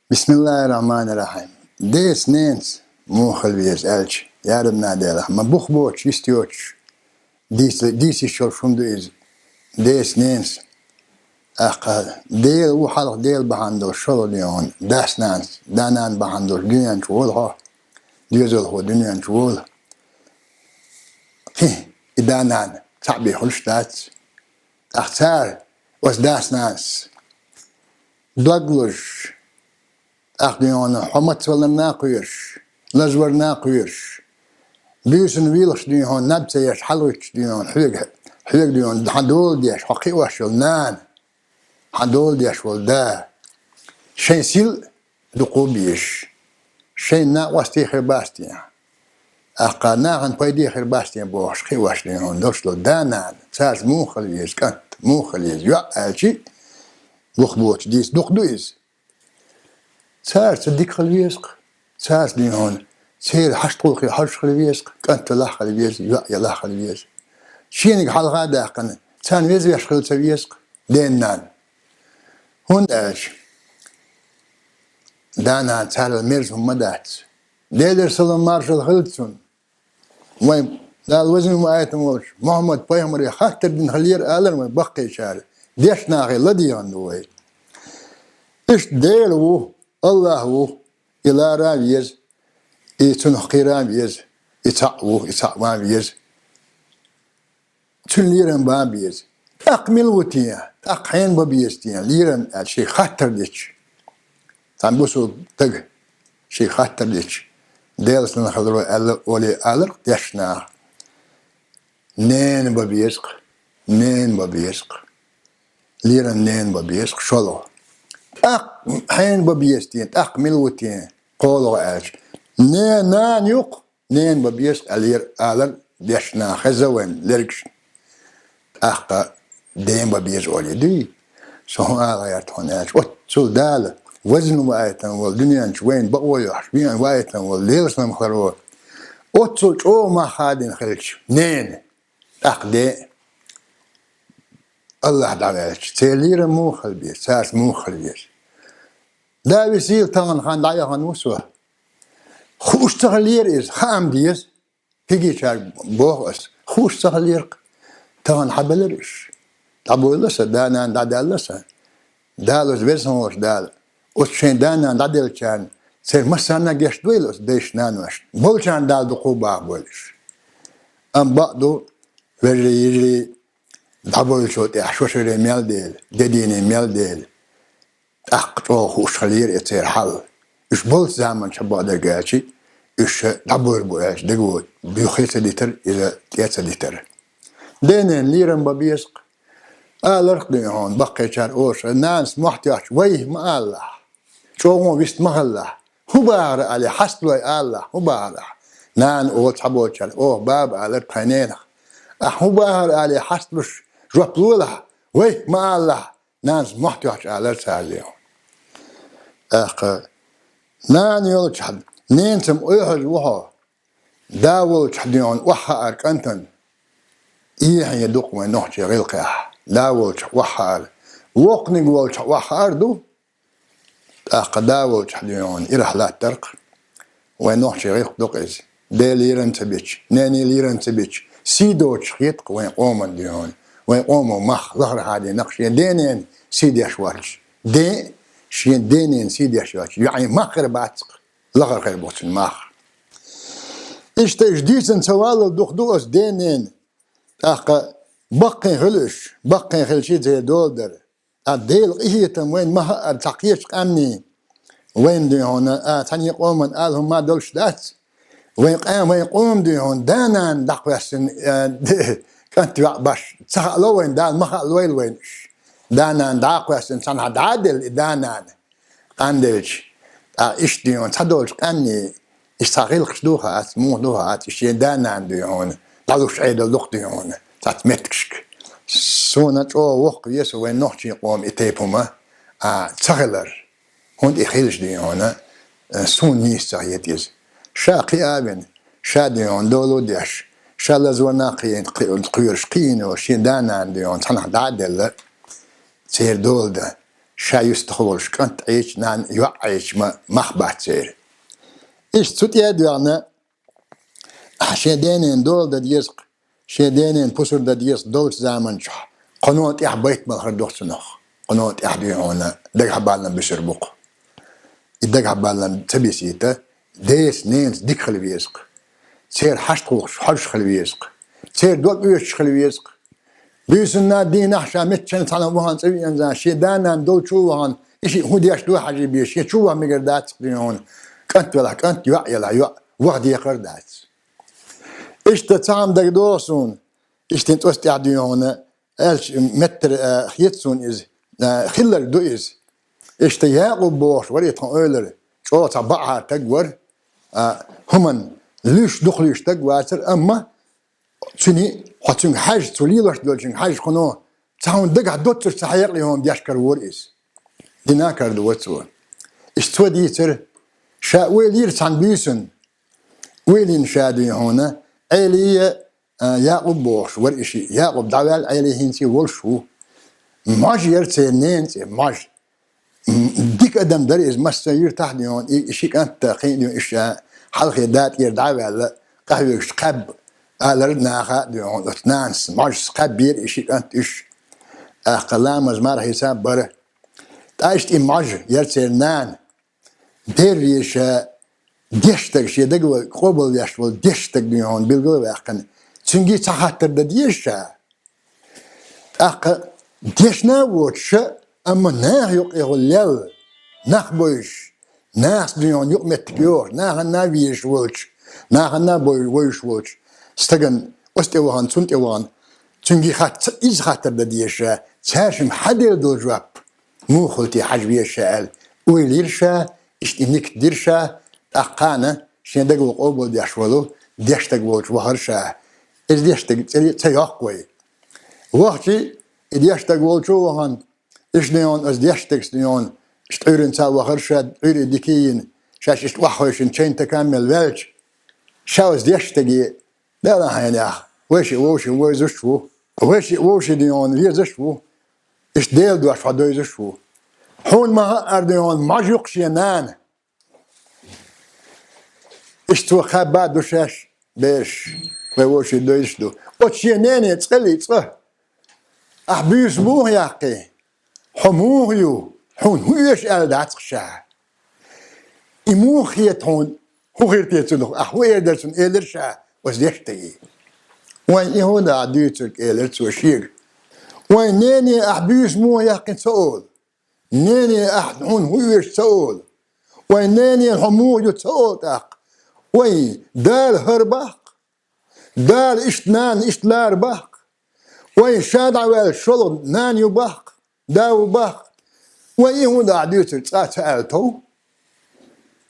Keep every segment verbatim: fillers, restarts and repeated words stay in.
Бисмиллахир-рахманир-рахим. Дес-ненас муха хила веза аьлча, я Раббана Дела, ма бух боцуш, йист йоцуш, дийца-, дийца йиш йолуш хӀума ду иза. Дес-ненас. ТӀаккха Дела ву хьалха Дела бахьана долуш шолгӀа дуьйна хьуна. Дас-нанас, да-нана бахьана долуш дуьнен чу волу хьо, доьзалхо дуьнен чу волу. Хи, и да-нана цхьаъ бен хуьлуш дац. ТӀаккха цара, оцу дас-нанас, дог лозуш, тӀаккха дуьйна хьуна хьо мацваларна а кхоьруш, лазаварна а кхоьруш, буьйсанна вийлахаш дуьйна хьуна наб ца еш, хьалагӀитташ дуьйна хьуна хьоьга, хьоьга дуьйна хьуна хьан дола деш, хьо кхиош йолу нана, хьан дола деш волу да, шайн сил а дукха безаш, шайн накъостий хир бац те, тӀаккха нахана пайде хир бац те бохуш, кхиош дуьйна хьуна долуш долу да-нана, цаьрца муха хила веза кӀант, муха хила веза йоӀ аьлча, бух боцуш дийца дукха ду иза. Цаьрца дика хила веза-кх, цаьрца дуьйна хьуна, церан хьашт-гӀуллакхе хьожуш хила веза-кх, кӀант ялахь хила веза, йоӀ ялахь хила веза. Шениг хьалха а даьккхина, царна веза-веш хила ца веза-кх ден-нана. ХӀунда аьлча да-нана царал мерза хӀума ма дац. Делера салам-маршалла хилла цунна. Вайн Дала везачу, аьтту волчу Мухьаммад-пайхамаре хаттар дина хиллера алара вайн баккхийчара, дешна нахе ладегӀна ду вай. Иштта Дела ву, АллахӀ ву, и лара а веза, и цунах кхера а веза, и цхьаъ ву, и цхьаъ ван а веза. Цуьнан лерам бан а беза. ТӀаккха мила ву те? ТӀаккха хьенан бан беза те? Лерам аьлла шега хаттар дича. Цхьана бусулба стага шега хаттар дича, Делан салам хилла аьлла олий алар-кх дешна наха. Ненан бан беза-кх, ненан бан беза-кх. Лерам ненан бан беза-кх, шолгӀа. ТӀаккха хьенан бан беза те? ТӀаккха мила ву те? КхоалгӀа аьлча, ненан нана ю-кх. Ненан бан беза-кх аьлла алар дешна хеза вайн лергашна. ТӀаккха ден бан беза олий дуй? Со хӀун ала гӀерта хьуна аьлча, оццул Дала везна ва аьтту волу дуьнен чу вайна бакъо йохьуш, вайна ва аьтту волу Делан салам хиларо, оццул чӀогӀа мах хадийна хилча, ненан, тӀаккха ден, АллахӀ дӀаваьлча, церан лерам муха хила беза, цаьрца муха хила веза? Да висийла, тахана хан дӀаяхана ву со. Хууш ца хиллера иза, хаам деза. Кегийчаьрга боху ас, хууш ца хиллера-кх, тахана хьан белира уьш? ДӀабойла сан, да-нана дӀадаьлла сан. Дала, оцу веза хилла волчу Дала, оцу шайн да-нана дӀаделлачарна, церан массарна а гечдойла оцу дайшна-наношна. Болчарна Дала дукха бахабойла уьш. Амма бакъ ду, вежарий, йижарий, дӀабойлучул тӀаьхьа шо шаре мел дели, де дийне мел дели, тӀаккха чӀогӀа хууш хиллера и церан хьал. Уьш болчу заманчохь бакъдерг аьлча, уьш дӀабойр бу аьлча, дегӀо буьххе ца дитара, иза тӀе ца дитара. Ден-ненан лерам бан беза-кх. Аларх дуьйна хьуна баккхийчара олуш, нанас мохь тоьхча, вайх ма алалахь, чӀогӀа вист ма хилалахь. ХӀун бахара алий, хьасталой алалахь, хӀун бахара ахь? Нана олу цхьаболчара, оха баба алара тхайн ненах. Ахь хӀун бахара алий, хьасталуш жоп лолахь, вайх ма алалахь. Нанас мохь тоьхча алара цара леха. ТӀаккха нана йолчохь, ненацам оьхьаза ву хьо. Да волчохь дуьйна хьуна охьахаар кӀантана, эхь ду-кх вайн нохчийн гӀиллакхехь. Да волчохь охьахаар. Воккханиг волчохь охьахаар ду, тӀаккха да волчохь дуьйна хьуна ирахь латтар-кх. Вайн нохчийн гӀиллакх ду-кх иза. Ден лерам ца бича, ненан лерам ца бича, сий доцуш хета-кх вайн къоман дуьйна хьуна. Вайн къомо мах лахара хьадийнакх шен ден-ненан сий деш воцчу. Ден, шен ден-ненан сий деш йоцчу йоӀийн мах хир бац-кх, лахара хир бу цуьнан мах. Иштта уьш дийцина ца валлал дукха ду оцу ден-ненан. ТӀаккха баккхий хуьлу уьш, баккхий хилча церан дола дара. Ткъа Делан къинхетам вайна ма хаьара цхьа кхечу къаьмнийн, вайна дуьйна хьуна, а, цхьана къоман ала хӀума долуш дац. Вайн къа-, вайн къоман дуьйна хьуна да-нана дӀакхоьссина, а, кӀант-йоӀ баш ца хаало вайна, Дала ма хаалойла вайна уьш. Да-нана дӀакхоьссина, цхьанхьа дӀа а делла и да-нана. Къанделча, ткъа иштта дуьйна хьуна цхьадолчу къаьмнийн, иштта цхьа гӀиллакхаш ду хаьац, муха ду хаьац, иштта шен да-нана дуьйна хьуна, дӀалуш Ӏедал ду-кх дуьйна хьуна цхьацца меттигашка. Суна чӀогӀа воккха веза вайн нохчийн къоман и тайпа хӀума, а, ца хилар. ХӀунда и хилча дуьйна хьуна, а, суна нийса ца хета иза. Ша кхиа а вина, ша дуьйна хьуна дола а деш, ша лазорна а кхиийна, кхи-, кхоьруш кхиийна, шен да-нана дуьйна хьуна цхьанхьа дӀа а делла, церан дола дан. ша юьстахволуш кӀант Ӏийча, нана йоӀ Ӏийча ма, мах бац церан. Иштта цу тӀе а доьгӀна, шен денен дола дан деза-кх, шен денен пусар дан деза долчу заманчохь, кхуно тӀехь байтамал хир ду-кх цунах, кхуно тӀехь дуьйна дагахь баллам бисар бу-кх. И дагахь баллам ца бисийта, деца, ненаца дика хила веза-кх. Церан хьашт гӀуллакхаш хьожуш хила веза-кх. Церан дог оьшуш хила веза-кх. Буьйсанна, дийнахь ша меттачунна цхьана вахана цӀа веана, шен да-нана долчу а вахана, и шиъ хӀун деш ду хьажий бен, шен чу ваха мегар дац-кх дуьйна, кӀант велахь кӀант, йоӀ елахь йоӀ, ваха декхар дац. Иштта цхьа хӀума дагадогӀу суна, иштта тӀоста тӀехь дуьйна, аьлча меттара, а, хета суна иза, а, хилларг ду иза. Иштта Якъуб бохуш вара и тхан эвлара, чӀогӀа цхьа бакъахьара таг вара, а, хӀуманна луьйш, дукха луьйш таг вацара, амма цуьнан, хьо цуьнга хьаьжча, цо лелош долчуьнга хьаьжча, кхуно цхьа хӀума дагахь доццуш ца хьекъале хӀума деш каравора иза. Дина карадора цо. Иштта цо дийцира, ша ойла йира цхьана буьйсанна, ойла йина ша дуьйна, Ӏелий, а, Якъуб бохуш вара и шиъ. Якъуб дӀаваьлла, Ӏелий хӀинца а волуш ву. Мож яра церан ненан цӀе, Мож. М, дика адам дара иза, массо а юьртахь дуьйна, и, и ши кӀант а, кхин а дуьйна, уьш ша хьалхе да тӀера дӀа а ваьлла, къахьоьгуш кхаьбба алара наха а дуьйна, оцу нанас, Можас кхаьббера и ши кӀант уьш. ТӀаккха ламаз, мархица а бара. ТӀаккха иштта и Мож яра церан нана. Дерриге ша дешна стаг, шен дагавала къобалвеш волу дешна стаг дуьйна билгал а ваьккхина, цуьнга цхьа хаттар дан деза ша. ТӀаккха дешна а воцуш, амма наха юкъехула лелла, нах бовзуш, нахаца дуьйна юкъаметтиг йохуш, нахана везаш волчу, нахана бой-, вовзуш волчу стагана, оцу тӀе вахана, цунна тӀе вахана, цуьнга хатта-, иза хаттар дан деза ша, цаьршимма хьан делла долу жоп? Муха хуьлу те хьажа веза ша аьлла, ойла йира ша, иштта и никат дира ша, тӀаккха кхана шен дагавала къобалдеш волу дешна стаг волчу вахара ша. Иза дешна стаг цӀе ца йоккху вай. Вахча, и дешна стаг волчу а вахана, иштта дуьйна, оцу дешна стагца дуьйна, иштта Ӏуьйранца а вахара ша, Ӏуьйре дика а йина, шаьш иштта охьахевшина чайна стакан мел ваьлча, ша оцу дешна стаге, Дала хьайна яхь, вайшиъ вовшийн вевзаш ву. Вайшиъ вовшийн дуьйна везаш ву. Иштта Делан дош хьо девзаш ву. Хьуна ма-хаъара дуьйна Мож ю-кх шен нана. Иштта цо кхаьбна а ду шаьш, бераш, вай вовшийн девзаш ду. Оцу шен нене цӀе лиъна цкъа. Ахь буьйса муха яккхий? Хьо муха ю? Хьуна хӀун оьшу аьлла дац-кх ша. И муха хета хьуна, хӀун хир те цунах, ахь хӀун эр дара цунна, элира ша оцу дешна стаге. Вайн и хӀун ду ахь дуьйцург, элира цо шега. Вайн нене ахь буьйса муха яьккхина ца олу. Нене ахь хьуна хӀун оьшу ца олу. Вайн нене хьо муха ю ца олу тӀаккха. Вайн Дала хӀара баккха. Дала иштта нана иштта лара баккха. Вайн ша дӀаваьлла шолгӀа нана ю баккха, да ву баккха. Вайн и хӀун ду ахь дуьйцург, цкъа а ца аьлла тов.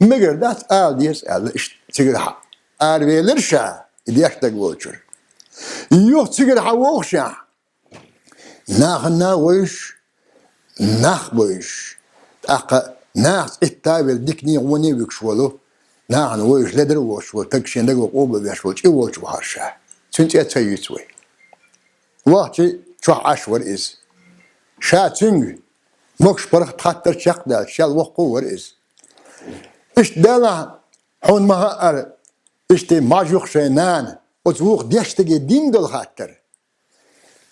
Мегар дац, ала деза аьлла, иштта цигара хьа-, аравелира ша, и дешна стаг волчуьра. Юха цигара хьан вохушехь, нахана вевзаш, нах бевзаш, тӀаккха нахаца итта а велла, дикане а, воне а вуьгуш волу, нахана вевзаш, ледара а воцуш волу, стаг шен дагавала къобалвеш волу, чӀир волчу вахара ша. Цуьнан цӀе ца юьйцу вай. Вахча, чохь Ӏаш вара иза. Ша цуьнга могуш-паргӀат хаттар чекхдаьлча, шел воккха а вара иза. Иштта делахь, хьуна ма-хаъара, иштта Мож ю-кх шен нана, оцу вукху дешна стаге дина долу хаттар.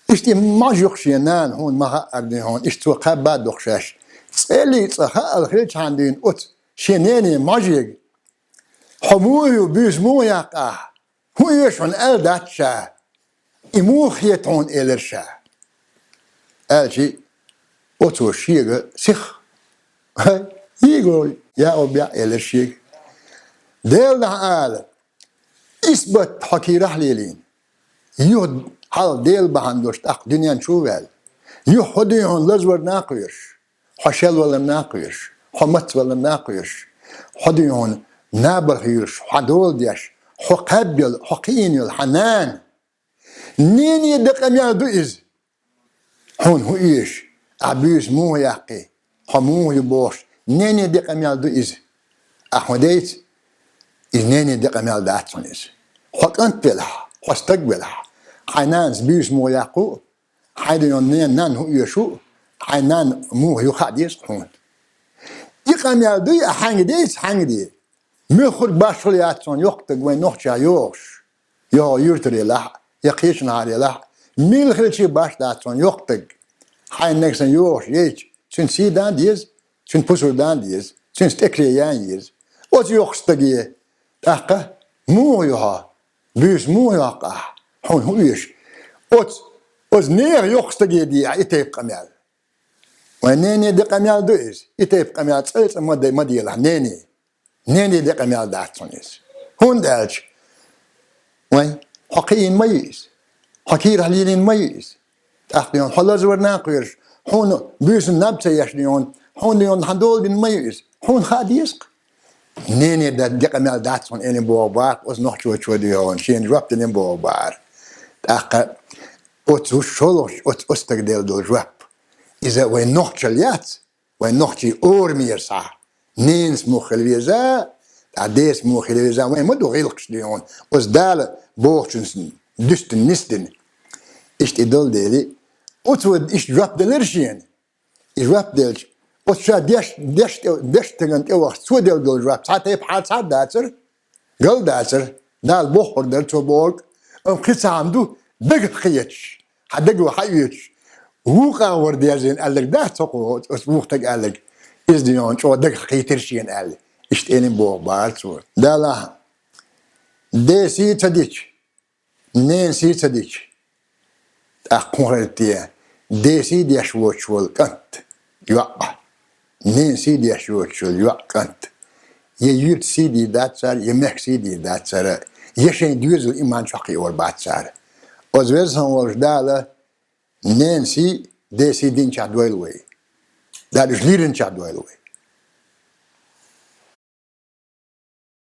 Иштта и Мож ю-кх шен нана, хьуна ма-хаъара дуьйна, иштта цо кхаьбна а ду-кх шаьш. ЦӀе лиъна цкъа хаала хилчахьана дуьйна оцу шен нене Можега: «Хьо муха ю, буьйса муха яккха ахь? ХӀун оьшу хьуна?» аьлла дац ша. «И муха хета хьуна?» элира ша. Аьлча, оцо шега сиха: «Йиго, Якъуб яӀ», элира шега. Делан дуьхьа ала, исбат хьо кийрахь лелийна. Юха хьалха Дела бахьана долуш тӀаккха дуьнен чу а ваьлла. Юха хьо дуьйна лазавар накха веш, хьо шелвалар накха веш, хьо мацвалар накха веш, хьо дуьйна набарх юьлуш, хьан дола деш, хьо кхаьбна йолу, хьо кхиийна йолу хьан нана. Нене де къамел ду иза. Хьуна хӀун оьшу? Ахь буьйса муха яккхий? Хьо муха ю бохуш, нене де къамел ду иза. Ахь хӀун дейца? Иза нене де къамел дац хьуна иза. Хьо кӀант велахь, хьо стаг велахь, хьайн нанас буьйса муха яккху? Хьайн дуьйна ненан нанна хӀун оьшу? Хьайн нана муха ю хаа деза хьуна. И къамел дуй, а хьанга деза, хьанга де. Муьлххарг башхала яц хьуна йоккха стаг вайн нохча йохуш. Йо, юьртара елахь, я кхечанхьара елахь, мила хилча башха дац хьуна йоккха стаг. Хьайн нагахь санна йохуш яйча, цуьнан сий дан деза, цуьнан пусар дан деза, цуьнца тӀекаре ян еза. Оцу йоккхачу стаге, тӀаккха муха ю хьо? Буьйса муха йоккху ахь? Хьуна хӀун оьшу? Оцу, оцу нехан йоккхачу стаге де ахь и тайпа къамел. Вайн нене де къамел ду иза. И тайпа къамел цӀе-цӀе ма де-, ма делахь, нене. Нене де къамел дац хьуна иза. ХӀунда аьлча, вайн, хьо кхиийна ма ю иза. Хьо кийрахь лелийна ма ю иза. ТӀаккха дуьйна хьо лазавар нах кхоьруш, хьуна буьйсанна наб ца еш дуьйна, хьуна дуьйна хьан дола дина ма ю иза. Хьуна хаа деза-кх. Нене да-, де къамел дац хьуна элина боху бахара, оцу нохчочо дуьйна, шена жоп делина боху бахара. ТӀаккха оцу шолгӀачу, оцу, оцу стага делла долу жоп. Иза вайн нохчалла яц, вайн нохчий орамера схьа. Ненас муха хила веза, тӀаккха десас муха хила веза, вайн ма ду гӀиллакхаш дуьйна. Оцу Дала бохучунна дуьстина нисдина. Иштта и долу дели, оцо иштта жоп делира шена. И жоп делча, оцу ша деш, деш тӀе, деш стагана тӀевахча, цо делла долу жоп цхьа тайпа хьан цхьа а дацара, гал дацара, Дала бохург дара цо бохург, амма кхин цхьа хӀума ду, дагах кхеташ, хьан даго хьаоьцуш, вукху агӀор дезийна аьлларг дац хьо кху, оцу вукху стага аьлларг, иза дуьйна чӀогӀа дагах кхийтира шена аьлла, иштта элина боху бахара цо. Далахь, десий ца дича, ненасий ца дича, тӀаккха хӀун хир те, десий деш воцуш волу кӀант, йоӀ, ненасий деш йоцуш йолу йоӀ, кӀант, я юьртан сий дийр дац цара, я мехкан сий дийр дац цара, я шайн доьзал иман чохь кхиор бац цара. Оцу Веза-Сийлахь волчу Дала ненасий, десий динчохь дойла вай. Дала уьш лийринчохь дойла вай.